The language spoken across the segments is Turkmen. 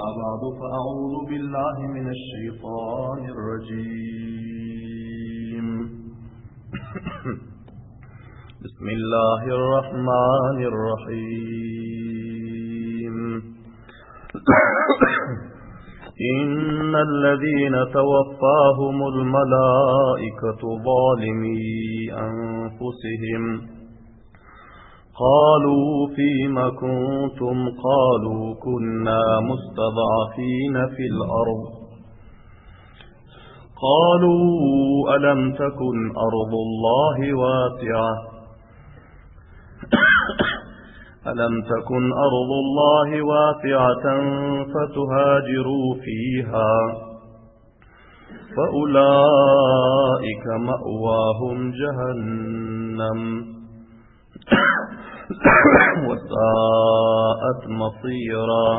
بعد فأعوذ بالله من الشيطان الرجيم بسم الله الرحمن الرحيم إن الذين توفاهم الملائكة ظالمي أنفسهم قالوا فيم كنتم قالوا كنا مستضعفين في الأرض قالوا ألم تكن أرض الله واسعة ألم تكن أرض الله واسعة فتهاجروا فيها فأولئك مأواهم جهنم وساءت مصيرا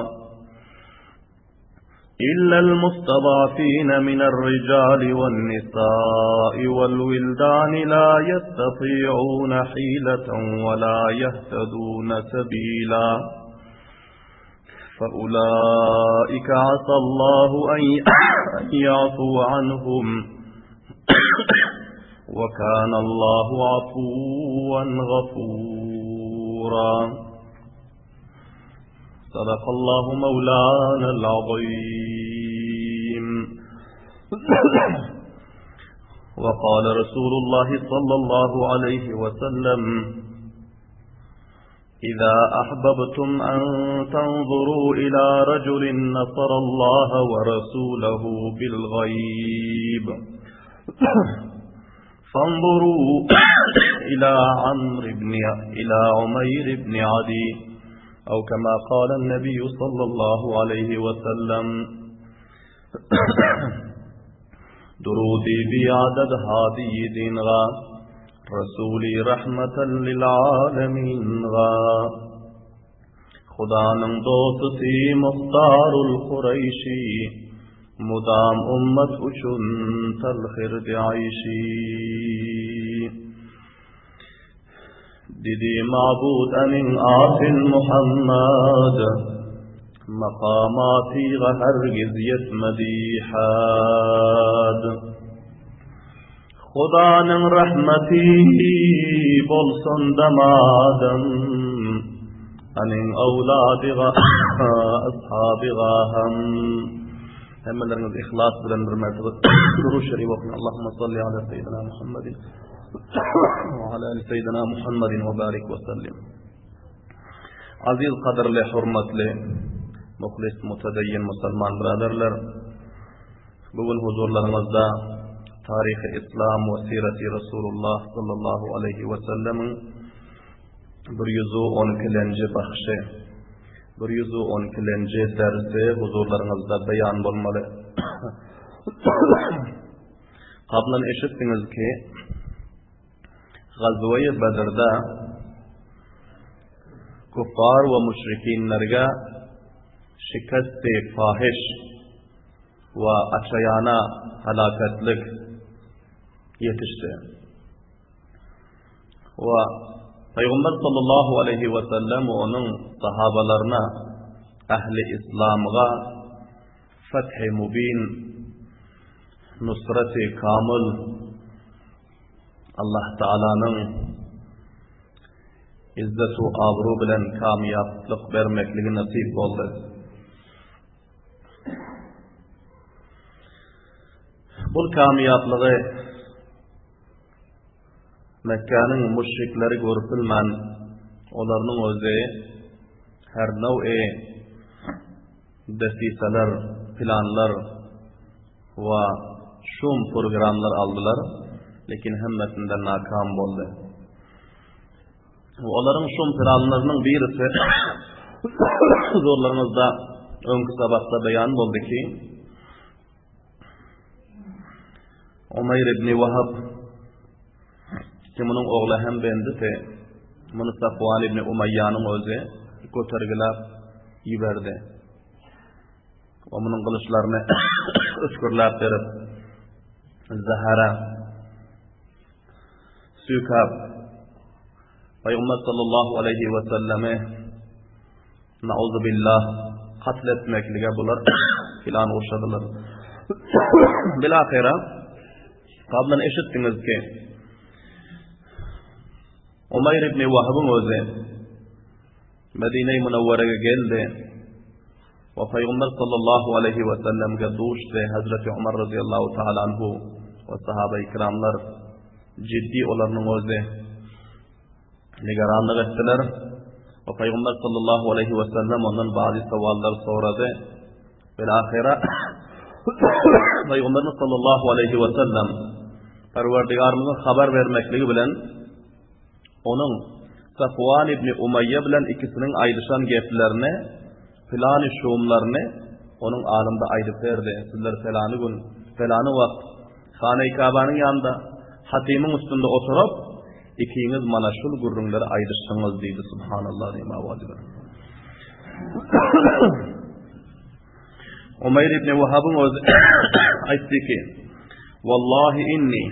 إلا المستضعفين من الرجال والنساء والولدان لا يستطيعون حيلة ولا يهتدون سبيلا فأولئك عسى الله أن يعفو عنهم وكان الله عفوا غفورا صدق الله مولانا العظيم وقال رسول الله صلى الله عليه وسلم إذا أحببتم أن تنظروا إلى رجل نصر الله ورسوله بالغيب فانظروا إلى عمرو بن إلى عمير بن عدي أو كما قال النبي صلى الله عليه وسلم درودي بعدد هادي دين غا رسولي رحمة للعالمين غا Hudanyň dosty Muhtarul Kureýşi Mudam ummat üçin talhirdi aýşy Didi mabud aniň atyn Muhammad Makamatyga hergiz ýetmedi had. Hudanyň rahmeti bolsun damadym Aniň awladyga ashabyga hem. Hemmeleriňiz ihlas bilen bir mertebe durud şerif okuň. Allahumma salli ala seýidina Muhammedin we ala ali seýidina Muhammedin we barik we sellim. Aziz gadyrly hurmatly muhlis mutadayyin musulman biraderler. Bu gün huzurlaryňyzda taryhy islam we sireti Resulullah sallallahu aleyhi we sellemiň 112-lenji bahşy, 112-lenji dersi huzurlaryňyzda beýan bolmaly. Kablan eşitdiňiz ki, Gazweýi Bedrde kuffar we müşrikinlerge şikesti fahiş we açaýana halakatlyk ýetişdi. We Pygamber sallallahu aleýhi we sellem we onuň sahabalaryna ähli islamga fethi mubin nusreti kamyl Allah Taalanyň izzet we abru bilen kamýaplyk bermekligi nesip boldy. Bu kamýaplygy Mekgäniň müşrikleri görüp bilmän, olarynyň özi her now'i desiseler, planlar we şum programlar aldylar, lekin hemmesinde nakam boldy. Olaryň şum planlarynyň birisi huzurlaryňyzda öňki sabakda beýan boldy ki, Umaýr ibn Wahab ki munuň ogly hem bendisi, muny Safwan ibn Umaýýanyň özi götergiläp iberdi. We munuň gylyçlaryny öçgürläp berip, zahara süýkäp, Pygamber sallallahu aleýhi we sellemi Nauzubillah. katl etmeklige bular plan gurşadylar. Bilahyra gablan eşitdiňiz ki Umaýr ibn Wahabyň özi Medine-i Munawwarege geldi we Pygamber sallallahu aleýhi we sellemge duşdy. Hazreti Umar razyýallahu taala anhu we sahaba-i kiramlar ciddi olarynyň özi nigeranlyk etdiler. We Pygamber sallallahu aleýhi we sellem ondan bady sowallar sorady. Bilahyra Pygamberimiz sallallahu aleýhi we sellem Perwerdigarymyzyň habar bermekligi bilen onuň Safwan ibn Umaýýa bilen ikisiniň aýdyşan geplerini, plany şumlaryny onuň alynda aýdyp berdi. Sizler pelany gün, pelany wagt Hanaý Kabanyň ýanynda Hatymyň üstünde oturyp, ikiňiz mana şul gürrüňleri aýdyşdyňyz diýdi. Subhanallah diýip awaz berdi. Umaýr ibn Wahabyň özi aýtdy ki, Wallahi inni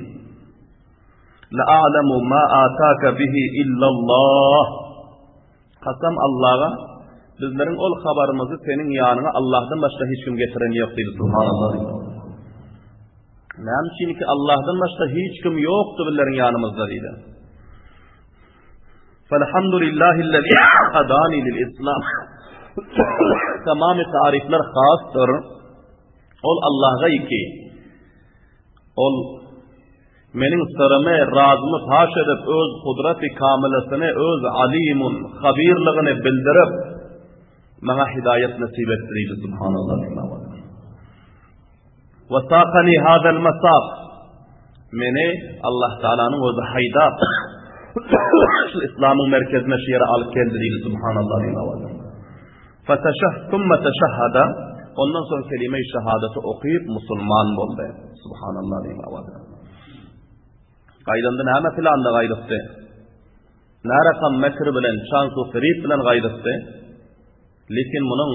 La a'lemu ma ataka bihi illallah. Kasam Allaha, bizleriň ol habarymyzy seniň ýanyňa Allahdan başga hiç kim getiren ýok diýdi. Subhanallah. Näme üçin ki Allahdan başga hiç kim ýokdy bizleriň ýanymyzda diýdi. Felhamdulillahillezî hadani lil islam. Tamamy tarifler hasdyr. Ol Allaha ki ol Meniň syrymy, razymy paş edip, öz gudraty kamylasyny, öz Alymun, Habyrlygyny bildirip, maňa hidaýat nesip etdi diýdi. Subhanallah. Wa saqani hadal masaq. Meni Allah Taalanyň özi haýdap, şu islamyň merkezine şu ýere alyp geldi diýdi. Subhanallah. Fatashah thumma tashahhada ondan soň kelime-i şahadaty okyp musulman boldy. Subhanallah diýip awaz. Gaýdanda näme planda gaýdypdy? Närakam mekr bilen, şans we firip bilen gaýdypdy. Lekin munuň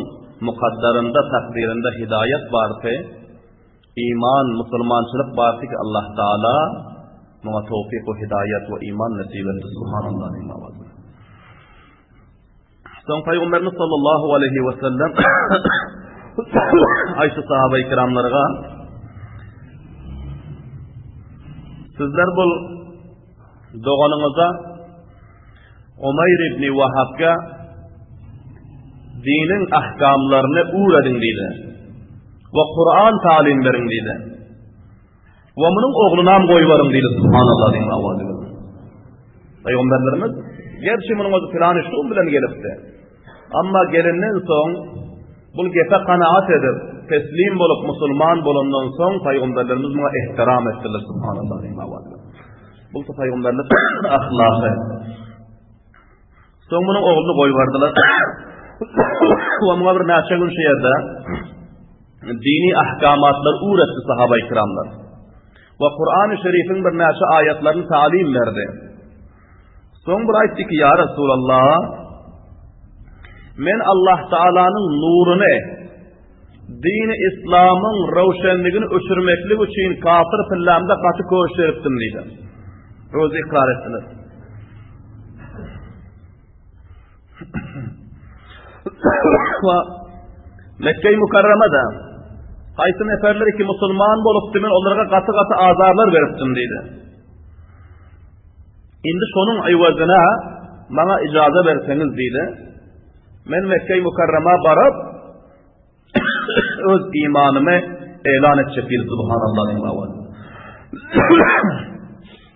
mukaddarynda, takdyrynda hidaýat bardy. Iman, musulmançylyk bardy ki Allah Taala muňa towfik we hidaýat we iman nesip etdi. Subhanallah diýip awaz. Soň Pygamberimiz sallallahu aleyhi ve sellem aýtdy sahaba-i kiramlarga Sizler bul doganyňyza Umaýr ibn Wahabga diniň ahkamlaryny öwrediň diýdi. We Kur'an talim beriň diýdi. We munuň oglunam goýbaryň diýdi. Subhanallah diýen awazy bilen. Pygamberlerimiz gerçi munuň özi filany şum bilen gelipdi. Amma gelenden soň bul gepe kanaat edip, teslim bolup musulman bolandan soň pygamberlerimiz muňa ehtiram etdiler. Subhanallah diýen awazy bilen. Bu pygamberlik ahlaky. Soň munuň ogluny goýbardylar. We muňa bir näçe gün şu ýerde dini ahkamatlar öwretdi sahaba ikramlar. We Kur'an-ı Şerifiň bir näçe aýatlaryny talim berdi. Soň bir aýtdy ki, ýa Resulallah, men Allah Taalanyň nuruny, dini islamyň röwşenligini öçürmeklik üçin kafir pillämde gaty köş beripdim diýdi. Özi ykrar etdiler. We Mekge-i Mukarramada haýsy neferler ki musulman bolupdy, men olara gaty-gaty azarlar beripdim diýdi. Indi şonuň ywazyna maňa ijaza berseňiz diýdi. Men Mekge-i Mukarrama baryp öz imanymy elan etjek diýdi subhanallah diýip awal.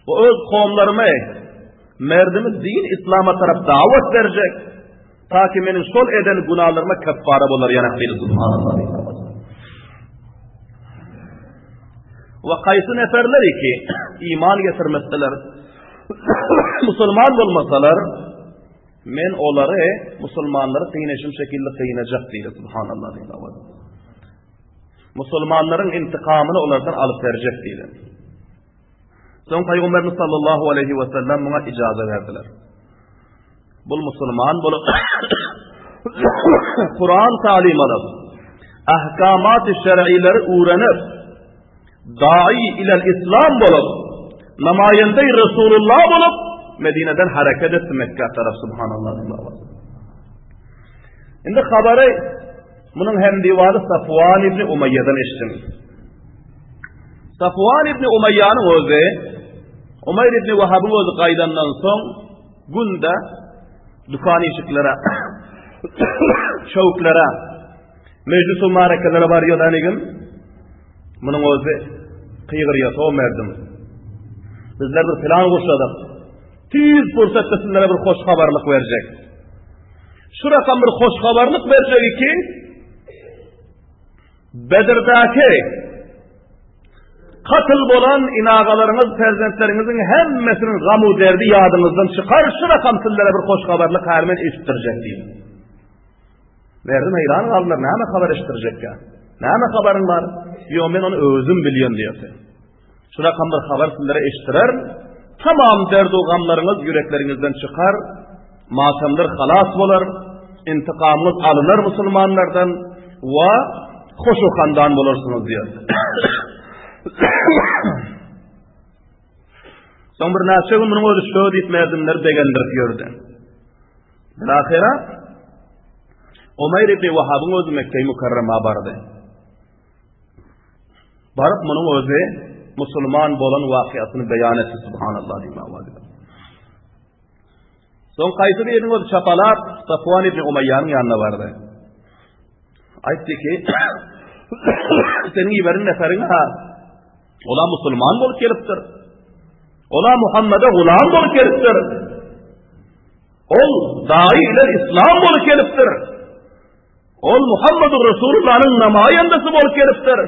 We öz kowumlarymy merdimi din islama tarap dawat berjek. Ta ki meniň şol eden günalaryma keffara bolar ýanak diýdi subhanallah diýip awal. We kaýsy neferler ki iman getirmeseler, musulman bolmasalar, Men olary, musulmanlary gynaşym şekilde gynajak diýdi. Subhanallah diýdi. Musulmanlaryň intikamyny olardan alyp berjek diýdi. Soň Pygamberimiz sallallahu aleyhi we sellem muňa ijaza berdiler. Bul musulman bolup Kur'an talim alyp, ahkamat-y şer'ileri öwrenip, Dai ilel islam bolup, namaýendeý Resulullah bolup, Medineden hereket etdi Mekkä tarap, subhanallah. Indi habary. Munuň hemdiwary Safwan ibn Umaýýadan eşitdim. Safwan ibn Umaýýanyň özi Umaýr ibn Wahabyň özi gaýdandan soň günde dükan işiklere, çöwklere, mejlis-u marekelere barýar anigim. Munuň özi gygyrýar, o merdim. Bizler bir plan gurşadyk. Tiz pursatda sizlere bir hoş habarlyk berjek. Şu rakam bir hoş habarlyk berjek ki, Bedrdäki katyl bolan inagalaryňyz, perzentleriňiziň hemmesiniň gamu derdi ýadyňyzdan çykar, şu rakam sizlere bir hoş habarlyk häli men eşitdirjek diýip. Merdim heýran galdylar, näme habar eşitdirjekkä? Näme habaryň bar? Ýo, men ony özüm bilýän diýdi. Şu rakam bir habar sizlere eşitdirer. Tamam derdu gamlaryňyz ýürekleriňizden çykar. Matamlar halas bolar. Intikamyňyz alynar musulmanlardan we hoşu handan bolarsyňyz diýdi. Soň bir näçe gün munuň özi şo diýip merdimleri begendirip ýördi. Bilahira Umaýr ibn Wahabyň özi Mekge-i Mukarrama bardy. Baryp munuň özi musulman bolan wakyýasyny beýan etdi subhanallah diýip awazy. Soň haýsy biriniň özi çapalap Safwan ibn Umaýýanyň ýanyna bardy. Aýtdy ki, seniň iberen neferiň ha ola musulman bolup gelipdir. Ola Muhammede gulam bolup gelipdir. Ol daýy ile islam bolup gelipdir. Ol Muhammedur Resulullah'yň namaýandasy bolup gelipdir.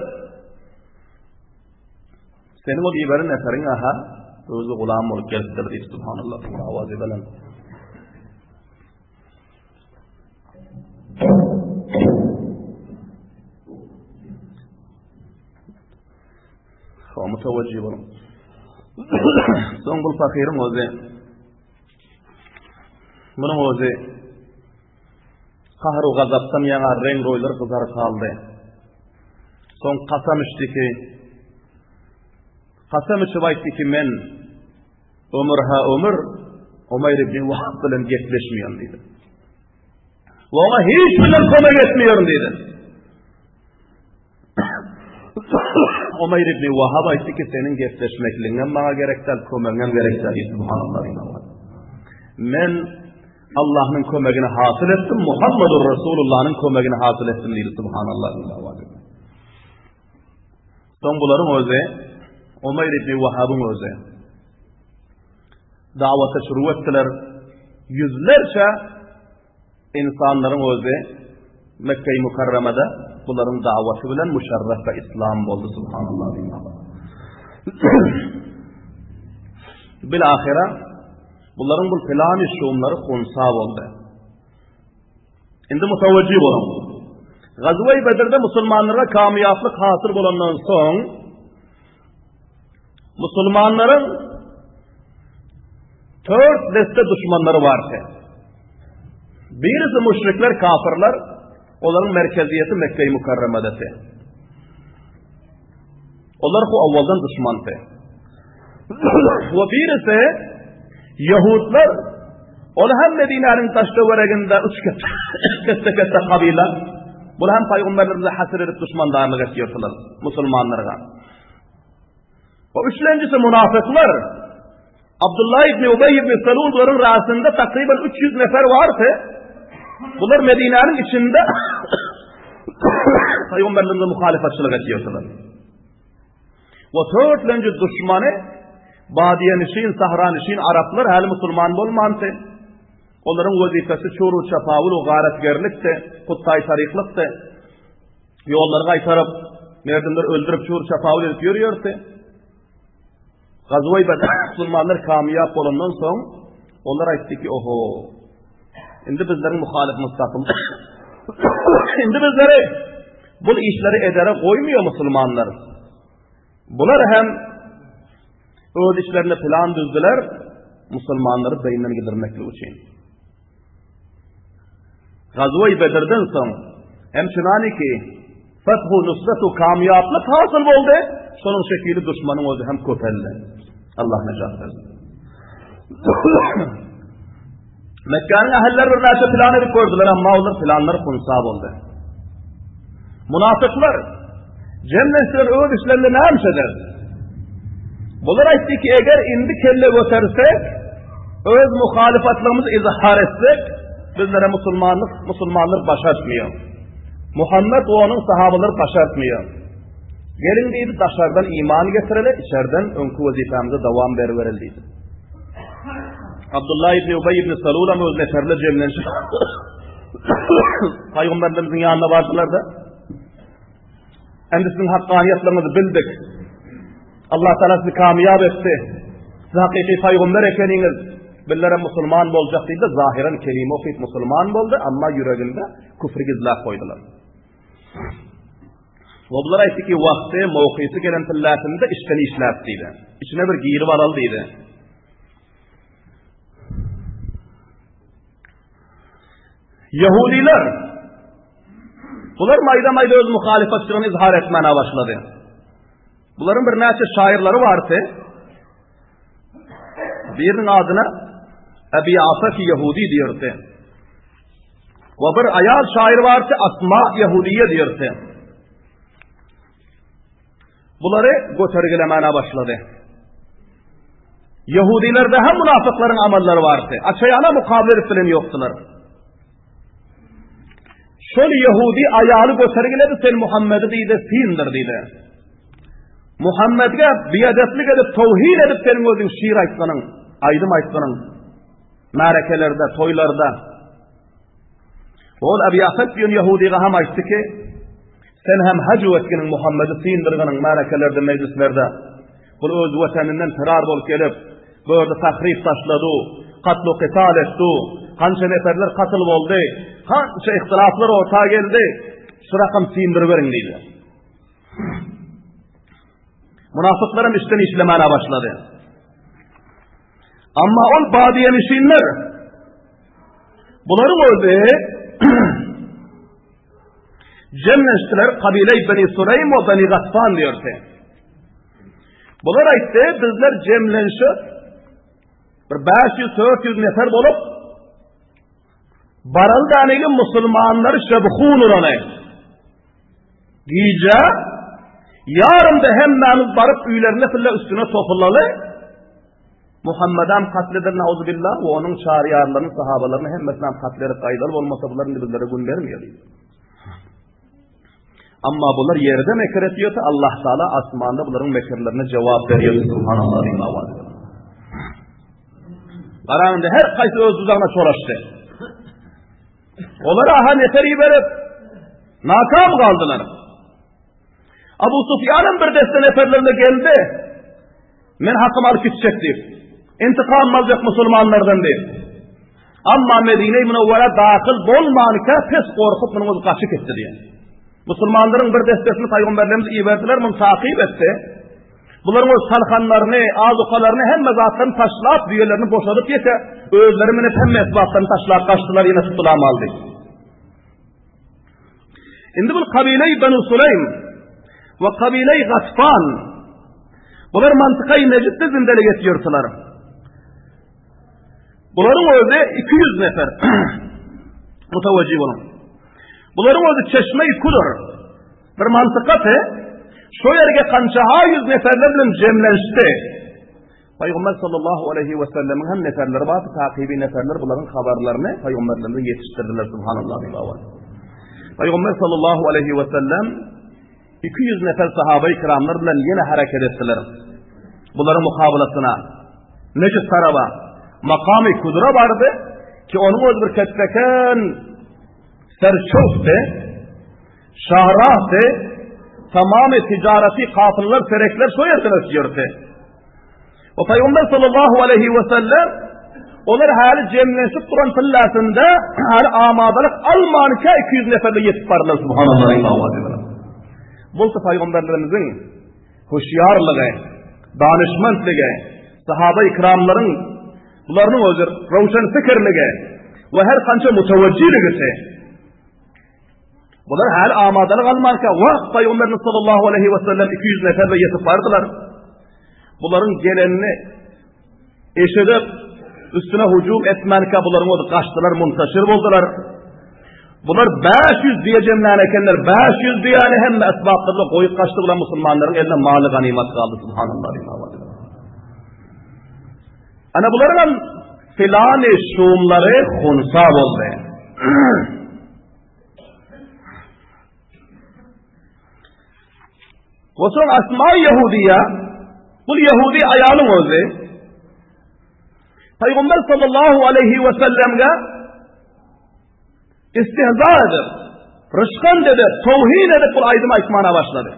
Seniň ol iberen neferiň aha özi gulam bolup gelipdir diýip subhanallah awazy bilen. Mutawajjih boluň. Soň bu fakyryň özi Munuň özi Gahr-u gazapdan ýaňa reň-roýlar gyzaryp galdy. Soň kasam içdi ki, kasam içip aýtdy ki, men ömür-ha ömür Umaýr ibn Wahb bilen gepleşmeýän diýdi. We oňa hiç bilen kömek etmeýärin diýdi. Umaýr ibn Wahab aýtdy ki, seniň gepleşmekligiňem maňa gerek däl, kömegiňem gerek däl diýdi. Subhanallah. Men Allah'yň kömegini hasyl etdim, Muhammedur Resulullah'yň kömegini hasyl etdim diýdi. Subhanallah. Soň bularyň özi Umaýr ibn Wahabyň özi dawata şuru etdiler. Ýüzlerçe Ynsanlaryň özi Mekge-i Mükerremede bularyň dawaty bilen müşerref we islam boldy subhanallah diýmek. Bil ahira bularyň bu plany şumlary hunsa boldy. Indi mutawajjih boluň. Gazwe-i Bedirde musulmanlara kamyýaplyk hasyl bolandan soň Musulmanlaryň dört deste duşmanlary bardy. Birisi müşrikler, kafirler, olaryň merkeziýeti Mekge-i Mükerremedeti. Olar bu awaldan duşmandy. We birisi Ýahudlar, ol hem Medinäniň daş-töwereginde üç kesse-kesse kabila. Bular hem paýgamberlerimize hasir edip duşmandarlyk etýärdiler musulmanlara. We üçlenjisi munafyklar. Abdullah ibn Ubey ibn Salul bularyň arasynda takryban 300 nefer bardy. Bular Medinäniň içinde paýgamberlerimize muhalyfatçylyk etýärdiler. We dörtlenji duşmany badiýenişin, sahranişin araplar häli musulman bolmandy. Olaryň wezipesi çuru çapawul we garatgerlikdi, kutdaý taryklykdy. Ýollary gaýtaryp, merdimleri öldürip, çur çapawul edip ýörýärdi. Gazwaý Bedr musulmanlar kamyýap bolandan soň, olar aýtdy ki, oho, indi bizleriň muhalyfymyz tapyldy. Indi bizleri bu işleri edere goýmaýar musulmanlar. Bular hem öz işlerine plan düzdüler, musulmanlary beýinden gidirmeklik üçin. Gazwa-i Bedirden soň hem çynanyki fethu nusratu kamyýaplyk hasyl boldy, şonuň şekili duşmanyň özi hem köpeldi. Allah nejat bersin. Mekgäniň ählileri bir näçe plan edip gördüler, amma olar planlar hunsa boldy. Munafyklar jemlenseler öz işlerinde näme eder? Bular aýtdy ki, eger indi kelle götersek, öz muhalyfatlygymyzy izhar etsek, bizlere musulmanlyk, musulmanlar başartmaýar. Muhammed we onuň sahabalary başartmaýar. Geliň diýdi, daşardan iman getireli, içerden öňki wezipämize dowam beribereli diýdi. Abdullah ibn Ubay ibn Salul hem öz neferler jemlenişip Paýgamberlerimiziň ýanyna bardylar-da, Endi siziň hakkaniýetligiňizi bildik. Allah Taala sizi kamyýap etdi. Siz hakyky paýgamber ekeniňiz. Bizler hem musulman boljak diýdi. Zahyran kelime okyp musulman boldy, amma ýüreginde küfri gizläp goýdular. We bular aýtdy ki, wagty, mowkysy gelen pilläsinde içden işläp diýdi. Içine bir girip alaly diýdi. Ýehudiler bular maýda-maýda öz muhalyfatçylygyny izhar etmäne başlady. Bularyň birnäçe şaýyrlary bardy. Biriniň adyna Ebi Asaf Ýehudi diýerdi. We bir aýal şaýyr bardy, Asma Ýehudiýe diýerdi. Bulary götergilemäne başlady. Ýehudilerde hem münafyklaryň amallary bardy. Açaýana mukabele edip bilen ýokdular. Şol ýehudi aýaly götergiledi, sen Muhammedi diýdi, sindir diýdi. Muhammedge biýedeplik edip, towhin edip seniň özüň şiir aýtganyň, aýdym aýtganyň, märekelerde, toýlarda. Ol Abi Asad diýen ýehudiga hem aýtdy ki, sen hem hajw etginiň Muhammedi syndyrgynyň märekelerde, mejlislerde. Bul öz watanynden firar bolup gelip, bu ýerde tahryp taşlady, katl-u qital etdi, kança neferler katl boldy, kança ihtilaflar orta geldi, şu rakam syndyryberiň diýdi. Münafyklar hem içden işlemäne başlady. Amma ol badiýenişinler bularyň özi jemlenişdiler kabile Beni Sulaym we Beni Gatfan diýerdi. Bular aýtdy, bizler jemlenişip bir 500-400 nefer bolup baraly danegi musulmanlary şebhun urany. Gije ýarymda hemmämiz baryp öýlerine pille üstüne topulaly. Muhammedam katl eder nauzubillah we onuň çaryýarlaryny, sahabalaryny hemmesini katl edip gaýdaly bolmasa bular indi bizlere gün bermeýär diýdi. Amma bular ýerde mekir etýärse Allah Taala asmanda bularyň mekirlerine jogap berýär. Subhanallah diýip. Garaňda her haýsy öz duzagyna çolaşdy. Olar aha nefer iberip, nakam galdylar. Abu Sufyanam bir deste neferlerine geldi. Men hakymy alyp gitjek diýip. Intikam aljak musulmanlardan diýip. Amma Medine-i Münewwere dahyl bolmanka pes gorkup munuň özi gaçyp gitdi diýen. Musulmanlaryň bir destesini paýgamberlerimiz iberdiler, muny takyp etdi. Bularyň öz talhanlaryny, azukalaryny, hemme zatlaryny taşlap, düýelerini boşadyp ýeke özleri münüp hemme esbaplaryny taşlap gaçdylar, ýene tutdulam aldy. Indi bu kabile-i Benu Sulaym we kabile-i Gatfan bular mantyka-i Nejdde zindelik etýärdiler. Bularyň özi 200 nefer. Mutawajjih boluň. Bularyň özi çeşme-i Kudur. Bir mantykaty şo ýerge kançaha ýüz neferler bilen jemlenişdi. Pygamber sallallahu aleyhi we sellemiň hem neferleri bardy, takyby neferler bularyň habarlaryny pygamberlerimize ýetişdirdiler subhanallah diýip. Pygamber sallallahu aleyhi we sellem 200 nefer sahabeyi kiramlar bilen ýene hereket etdiler. Bularyň mukabalasyna Necid taraba makamy kudra bardy ki onuň öz bir ketbeken serçokdy. Şahrahdy, tamamy ticareti kafylar serekler şo ýerden ötýärdi. We Pygamber sallallahu aleyhi we sellem olar häli jemlenşip duran pillasynda häli amadalyk almanka 200 neferle ýetip bardylar subhanallah. Bolsa pygamberlerimiziň hoşýarlygy, danyşmentligi, sahaba ikramlaryň bularyň özi röwşen pikirligi we her kança mutawajjihligisi Bular häli amadalyk almanka, wagt Pygamberimiz sallallahu aleyhi we sellem 200 neferle ýetip bardylar. Bularyň gelenini eşidip, üstüne hüjüm etmänkä bularyň özi gaçdylar, muntaşir boldular. Bular 500 düýe jemlän ekenler, 500 düýäni hemme esbaplarla goýup gaçdy bular musulmanlaryň eline maly ganymat galdy subhanallah. Ana bularyň hem filany şumlary hunsa boldy. We soň Asma Ýehudiýa, bu Ýehudi aýalyň özi, Peygamber sallallahu aleyhi ve sellemge istihza edip, rışkan edip, towhin edip bu aýdym aýtmana başlady.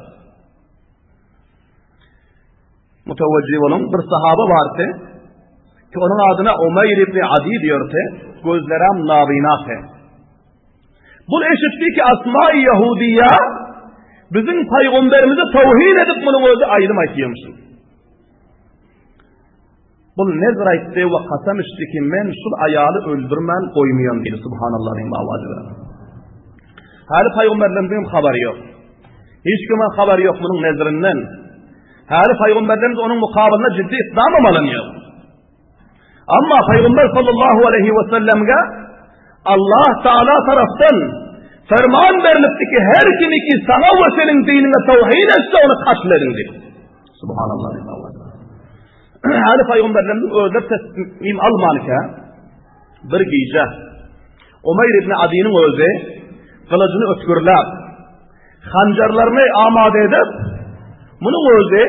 Mutawajjih boluň, bir sahaba bardy, ki onuň adyna Umaýr ibn Adi diýerdi, gözlerem nabinasy. Bul eşitdi ki Asma-i Ýahudiýa biziň paýgamberimizi towhin edip munuň özi aýdym aýtýarmyşyn. Bul nezr aýtdy we kasam içdi ki men şul aýaly öldürmän goýmaýan diýdi subhanallah diýip awazy bilen. Häli paýgamberlerimiziň habary ýok. Hiç kime habary ýok munuň nezrinden. Häli paýgamberlerimiz onuň mukabalynda ciddi ykdamam alan ýok. Amma Peygamber sallallahu aleyhi ve sellemge Allah Teala tarafdan ferman berilipdi ki her kim ki sana ve senin dinine tevhid etse onu katledin diýip. Subhanallah. Häli Peygamberlerimiz özleri teslim almanka bir gije Umayr ibn Adiniň özi gylyjyny ötgürläp hanjarlaryny amade edip munuň özi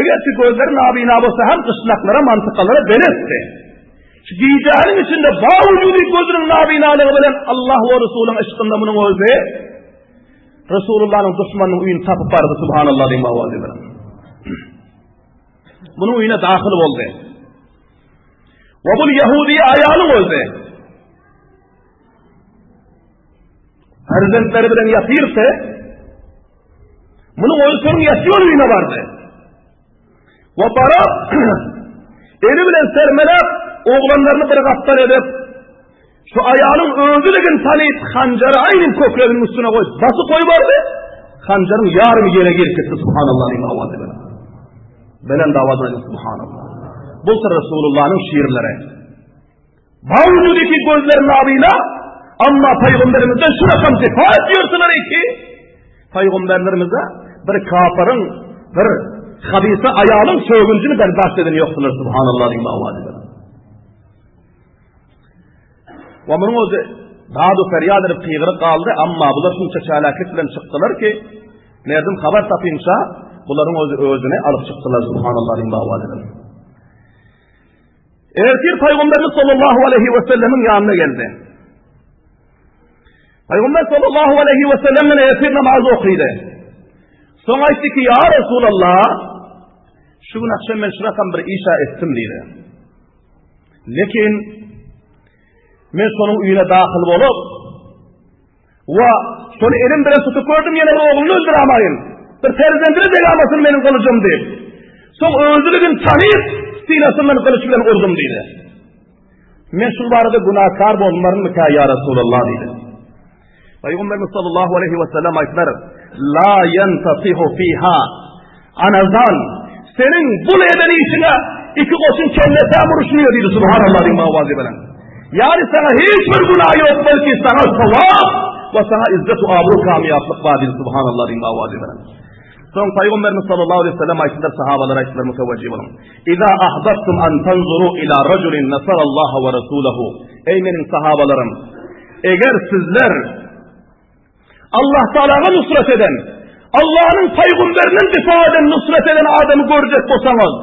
Eger-ki gözleri nabina bolsa hem gyşlaklara, mantykalara beletdi. Şu gijäniň içinde bawujudi gözüniň nabinalygy bilen Allah we Resulyň yşkynda munuň özi Resulullah'yň duşmanynyň öýüni tapyp bardy subhanallah diýip owazy bilen. Munuň öýüne dahyl boldy. We bu ýehudi aýalyň özi. Perzentleri bilen ýatyrsa, Munuň özi şonuň ýatýan öýüne bardy. We baryp, eli bilen sermeläp, oglanlaryny bir gapdal edip, şu aýalyň özüligini tanyp, hanjary aýnyň kökreginiň üstüne goýup, basyp goýberdi. Hanjaryň ýarymy ýere girip gitdi, subhanallah diýip owaz bilen. Belent owaz bilen subhanallah. Bu Resulullah'yň şiirleri. Bawujudiki gözler nabina, amma Pygamberimizden şu rakam difa ediyorsular ki, Pygamberlerimize bir kafirin, bir habise aýalyň sögünjini berdaşt eden ýokdular, subhanallah diýip owaz eder. We munuň özi dadu ferýat edip gygyryp galdy, amma bular şunça çälaklik bilen çykdylar ki, merdim habar tapynça, bularyň özi özüni alyp çykdylar, subhanallah diýip owaz eder. Ertir Pygamberimiz sallallahu aleyhi ve sellemiň ýanyna geldi. Pygamber sallallahu aleyhi ve sellemden ertir namaz okydy. Soň aýtdy ki, ýa Resulallah, şu gün akşam men şu rakam bir işa etdim diýdi. Lekin men şonuň öýüne dahyl bolup, Wa, şony elim bilen tutup gördüm, ýene bir ogluny öldüramaýyn. Bir perzendini degamasyn meniň gylyjym diýip. Soň özüligini tanyp, synasyndan gylyç bilen urdum diýdi. Men şul barada günäkär bolmarynmyka ýa Resulallah diýdi. Pygamberimiz sallallahu aleyhi ve sellem aýtdylar, La yentasihu fiha anazan. Seniň bul eden işiňe iki goşun kellesä uruşmıyor diýdi subhanallah diýip owazy bilen. Ýagny saňa hiç bir günah ýok, belki saňa sogap we saňa izzet we abru kamýaplyk bar diýdi subhanallah diýip owazy bilen. Soň Pygamberimiz sallallahu aleyhi ve sellem aýtdylar, sahabalara aýtdylar, mutawajjih boluň. Iza ahbabtum an tanzuru ila rajulin nasarallaha we rasulahu. Eý meniň sahabalarym, eger sizler Allah Taala'ya nusret eden, Allah'ın peygamberinin difa eden, nusret eden adamı görecek bolsaňyz,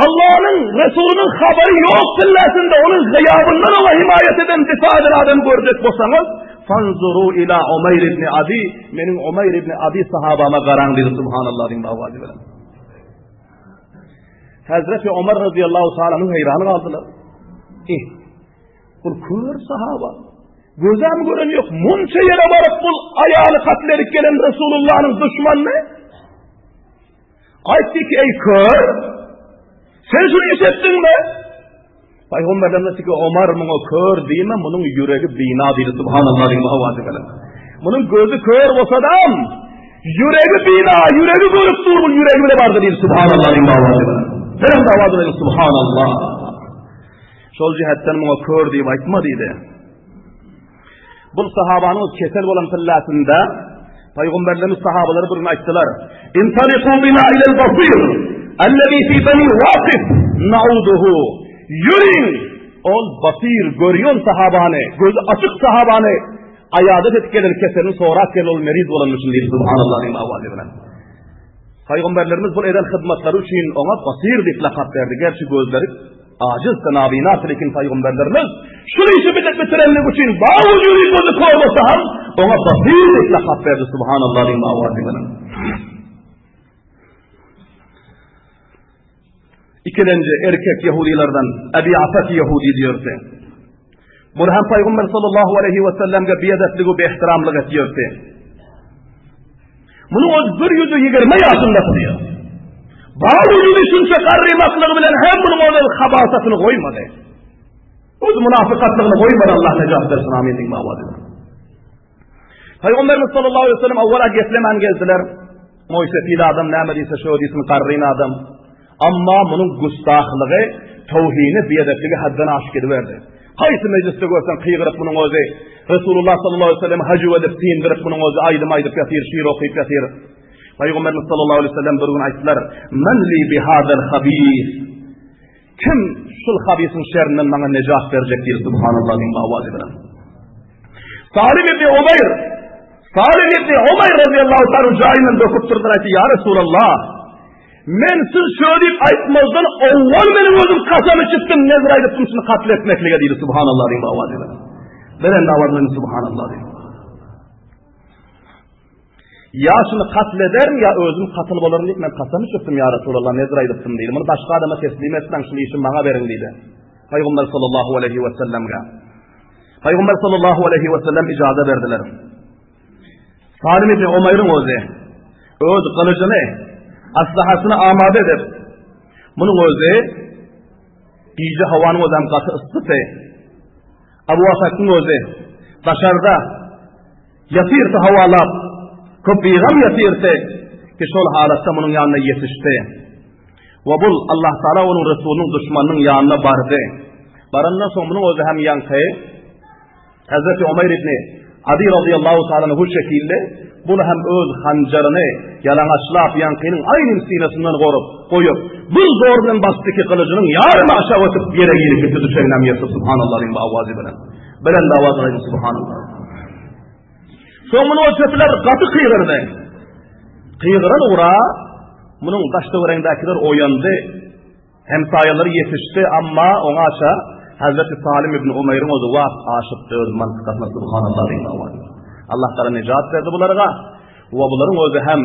Allah'ın Resulü'nün haberi yok sillesinde onun gıyabından ona himayet eden, difa eden adamı görecek bolsaňyz, fanzuru ila Umayr ibn Adi, meniň Umayr ibn Adi sahabama garaň diýdi subhanallah diýip owazy bilen. Hazreti Omar radıyallahu ta'ala heýran galdylar. Eh, Bul kör sahaba. Gözem gören yok. Munça yere baryp bul aýaly katl edip gelen Resulullah'ın düşmanyny. Aýtdy ki ey kör, sen şunu iş etdiň mi? Peygamberimiz ki Omar muňa kör diýme, munuň ýüregi bina diýdi. Subhanallah diýip owazy bilen. Munuň gözi kör bolsa da, ýüregi bina, ýüregi görüp dur, bu ýüregi bile bardy diýdi. Subhanallah diýip owazy bilen. Birem owazy bilen subhanallah. Şol jihetden muňa kör diýip aýtma diýdi. Bul sahabanyň kesel bolan pillasynda Pygamberlerimiz sahabalara bir gün aýtdylar. Intaliku bina ilel basir, allazi fi bani Waqif na'uduhu. Ýörüň, ol basir görýän sahabany, gözi açyk sahabany aýadat edip gelen keselini sorap gel ol meriz bolanmyşyn diýdi subhanallah diýip awazy bilen. Pygamberlerimiz bu eden hyzmatlary üçin oňa basir diýip lakap berdi. Gerçi gözleri Ajiz nabina lekin Pygamberlerimiz şu işi bitirip bitirenlik üçin bawujudi gözü kör bolsa hem oňa basir diýip lakap berdi subhanallah diýip awazy bilen. Ikilenji erkek Yahudilerden Ebi Afat Yahudi diýerdi. Bunu hem Peygamber sallallahu aleyhi ve sellemge biedeplik we ehtiramlyk etýärdi. Munuň öz bir ýüzi ýigrimi ýaşynda diýýär. Bawujudi şunça garrymaklygy bilen hem munuň öz habasatyny goýmady. Öz munafykatlygyny goýmady Allah nejat bersin amin diýip awaz edin. Peygamberimiz sallallahu aleyhi ve sellem awwala geplemän gezdiler. Moýsepil adam näme diýse şo diýsin garryn adam. Amma munuň gustahlygy, towhini, biedepligi haddan aşyp gidiberdi. Haýsy mejlisde görseň kygyryp munuň özi Resulullah sallallahu aleyhi ve sellem hajw edip syndyryp munuň özi aýdym aýdyp ýatyr, şiir okyp ýatyr. Pygamberimiz sallallahu aleyhi ve sellem bir gün aýtdylar: "Men li bi hadal habis?" Kim şul habisiň şerrinden maňa nejat berjek diýdi subhanallah diýip awazy bilen. Salim ibn Umaýr Salim ibn Umaýr radiyallahu ta'ala jaýyndan döküp durdylar aýtdy: "Ya Resulallah, Men siz şöyle diýip aýtmazdan owwal meniň özüm kasam içipdim, nezr aýdypdym şuny katl etmeklige diýdi subhanallah diýip awazy bilen. Beren awazy bilen subhanallah diýip. Ýa şuny katl ederin ýa özüm katyl bolaryn diýip men kasam içipdim ýa Resulallah nezr aýdypdym diýdi. Muny başga adama teslim etmäň, şuny işi maňa beriň diýdi. Pygamber sallallahu aleyhi we sellemge. Pygamber sallallahu aleyhi we sellem ijaza berdiler. Salim ibn Umaýryň özi öz gylyjyny, aslahasyny amada edip, munuň özi gije howanyň özem gaty yssysy. Abu Wasakyň özi daşarda ýatyrdy howalap, köp bigam ýatyrdy ki şol halatda munuň ýanyna ýetişdi. We bul Allah Taala onuň Resulynyň duşmanynyň ýanyna bardy. Barandan soň munuň özi hem ýaňky Hazreti Umaýr ibn Adi razyýallahu taala anhu şekilde bunu hem öz hanjaryny ýalaňaçlap ýaňkynyň aýnym synasyndan gorup, goýup, bir zor bilen basdy ki gylyjynyň ýarymy aşak ötüp ýere girip gitdi düşegine hem ýyrtyp subhanallah diýip awazy bilen. Belent awaz bilen subhanallah. Soň muny o çöpler gaty kygyrdy. Kygyran ugra munuň daş-töweregindäkiler oýandy. Hemsaýalary ýetişdi, amma oňaça Hazreti Salim ibn Umaýryň özi wagt aşypdy öz mantykasyna subhanallah diýip awaz. Allah Taala nejat berdi bularga we bularyň özi hem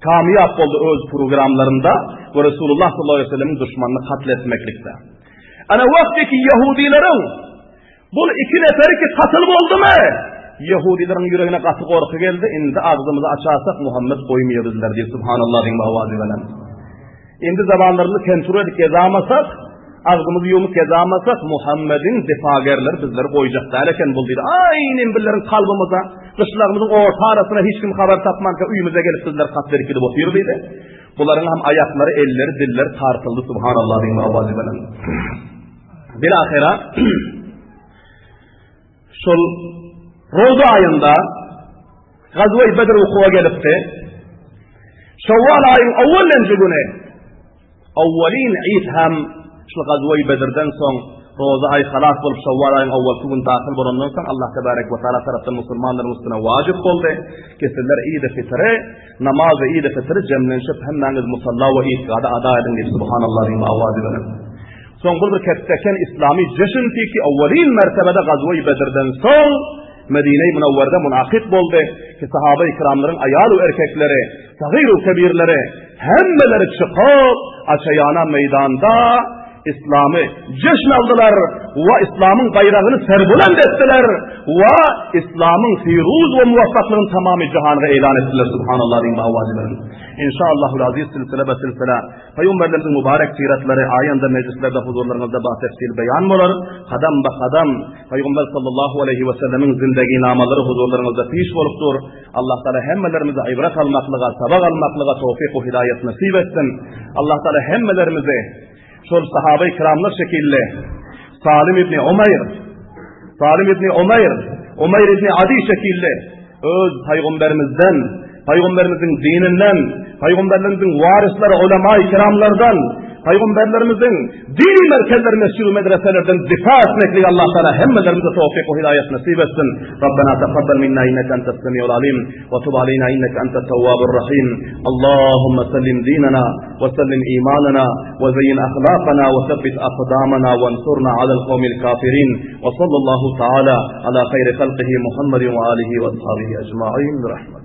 kamyýap boldy öz programlarynda we Resulullah sallallahu aleyhi ve sellemiň duşmanyny katl etmeklikde. Ana wagty ki ýahudileriň Bul iki neferi ki katyl boldumy? Ýehudileriň ýüregine gaty gorky geldi, indi agzymyzy açarsak Muhammet goýmaýar bizler diýip subhanallah diýip awazy bilen. Indi zabanlarymyzy kontrol edip gezamasak, agzymyzy ýumup gezamasak Muhammediň difagerleri bizleri goýjak däl eken bul diýdi. Aýnen bizleriň kalbymyza, gyşlagymyzyň orta arasyna hiç kim habar tapmanka öýümize gelip bizler katl edip gidip otyr diýdi. Bularyň hem aýaklary, elleri, dilleri tartyldy subhanallah diýip awazy bilen. Bilahira şol Roza aýynda Gazwe-i Bedr wukuwa gelipdi. Şawwal aýyň awwalenji güni awwalin iýd hem şol Gazwe-i Bedrden soň Roza aý halas bolup Şawwal aýyň awwalky gün dahyl bolandan soň Allah tebarek we taala tarapdan musulmanlaryň üstüne wajyp boldy. Kesiller Iýd-i Fitri Namazy Iýd-i Fitri jemlenişip hemmäňiz musalla we iýdgada ada ediň diýip subhanallah diýip awazy bilen. Soň bul bir ketdeken islami jeşnti ki awwalin mertebede Gazwe-i Bedirden soň Medine-i Münewwerde munakyt boldy ki sahaba-i kiramlaryň aýal we erkekleri, sagyr we kebirleri hemmeleri çykyp açaýana meýdanda islamy jeşn aldylar we islamyň baýragyny serbulend etdiler we islamyň firuz we muwaffaklygyny tamamy jahanga eýlan etdiler subhanallah diýip awazy bilen. Inşallahul aziz silsile be silsile Pygamberlerimiziň mübarek syratlary aýanda mejlislerde huzurlaryňyzda batefsil beýan bolar. Kadam ba kadam Pygamber sallallahu aleýhi we sellemiň zindeginamalyry huzurlaryňyzda piş bolup dur. Allah Taala hemmelerimize ibret almaklyga, sabak almaklyga towfik we hidaýat nesip etsin. Allah Taala hemmelerimizi şol sahaba-i kiramlar şekilli Salim ibn Umaýr Salim ibn Umaýr. Umaýr ibn Adi şekilli öz paýgamberimizden, paýgamberimiziň dininden, paýgamberlerimiziň waryslary ulama-i kiramlardan, paýgamberlerimiziň dini merkezleri mesjid we medreselerden difa etmekligi Allah Taala hemmelerimize towfik we hidaýat nasip etsin. Rabbena taqabbal minna inneke entes semiul alim we tub aleyna inneke entet tawwabur rahim. Allahumma sellim dinana we sellim imanana we zeýin ahlakana we sebbit aqdamana we ansurna alel kawmil kafirin. Ve sallallahu taala ala hayri halqihi Muhammedin ve alihi ve ashabihi ecmaîn. Bi rahmet.